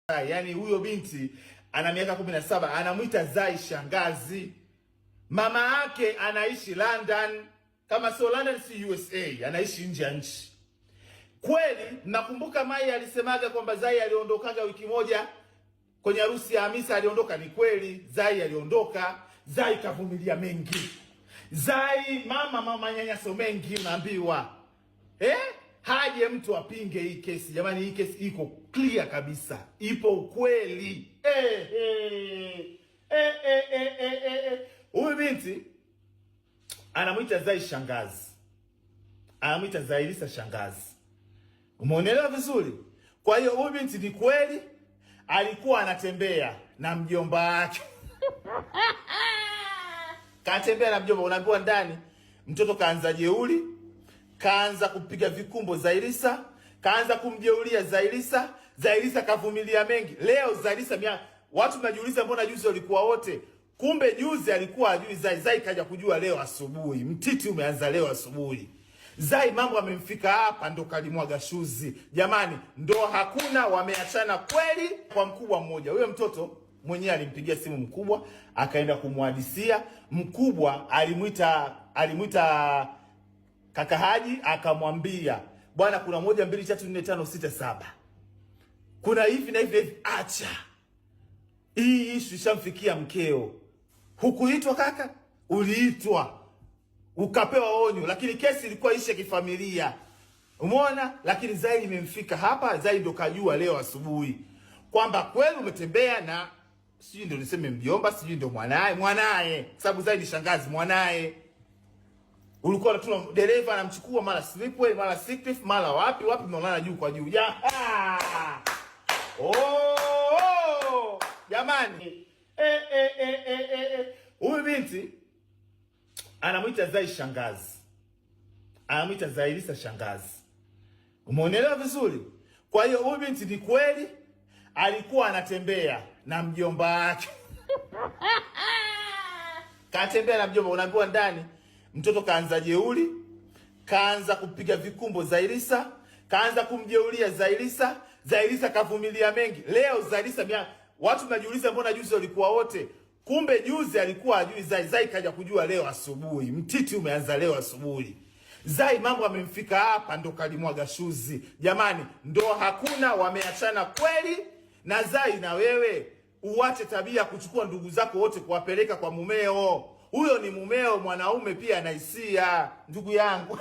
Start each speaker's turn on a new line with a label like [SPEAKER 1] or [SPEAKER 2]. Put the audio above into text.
[SPEAKER 1] Yaani huyo binti ana miaka 17 anamwita Zai shangazi. Mama yake anaishi London, kama sio London si USA, anaishi nje ya nchi. Kweli nakumbuka Mai alisemaga kwamba Zai aliondokaga wiki moja kwenye harusi ya Hamisa, aliondoka. Ni kweli Zai aliondoka. Zai kavumilia mengi. Zai mama manyanyaso mengi unaambiwa. Eh? Haje mtu apinge hii kesi jamani, hii kesi iko clear kabisa, ipo ukweli. Huyu binti anamwita Zai shangazi, anamwita Zailisa shangazi. Umeonelewa vizuri? Kwa hiyo huyu binti ni kweli alikuwa anatembea na mjomba wake katembea na mjomba, unaambiwa ndani mtoto kaanza jeuri, kaanza kupiga vikumbo Zailisa, kaanza kumjeulia Zailisa. Zailisa kavumilia mengi. Leo Zailisa watu mnajiuliza mbona juzi walikuwa wote, kumbe juzi alikuwa ajui Zai. Zai kaja kujua leo asubuhi, mtiti umeanza leo asubuhi. Zai mambo amemfika hapa, ndo kalimwaga shuzi. Jamani, ndo hakuna, wameachana kweli kwa mkubwa mmoja. Huyo mtoto mwenyewe alimpigia simu mkubwa, akaenda kumhadisia mkubwa. Alimwita kaka Haji akamwambia, bwana, kuna 1 2 3 4 5 6 7, kuna hivi na hivi hivi, acha hii ishu ishamfikia mkeo. Hukuitwa kaka, uliitwa ukapewa onyo, lakini kesi ilikuwa ishe kifamilia, umeona. Lakini Zai imemfika hapa, Zai ndo kajua leo asubuhi kwamba kweli umetembea na sijui ndo niseme mjomba, sijui ndo mwanaye, sababu Zai ni shangazi mwanaye. Ulikuwa unatuma dereva anamchukua mara Slipway, mara Seacliff, mara wapi wapi, mnaonana juu kwa juu. Oh, jamani. Huyu binti anamwita Zai shangazi, anamwita Zailisa shangazi. Umeonelewa vizuri? Kwa hiyo huyu binti ni kweli alikuwa anatembea na mjomba wake katembea na mjomba, unaambiwa ndani mtoto kaanza jeuri, kaanza kupiga vikumbo Zailisa, kaanza kumjeulia Zailisa. Zailisa kavumilia mengi. Leo Zailisa watu mnajiuliza mbona juzi walikuwa wote, kumbe juzi alikuwa ajui Zai. Zai kaja kujua leo asubuhi, mtiti umeanza leo asubuhi. Zai mambo amemfika hapa, ndo kalimwaga shuzi. Jamani, ndo hakuna, wameachana kweli. Na Zai, na wewe uache tabia kuchukua ndugu zako wote kuwapeleka kwa mumeo. Huyo ni mumeo, mwanaume pia ana hisia, ndugu yangu.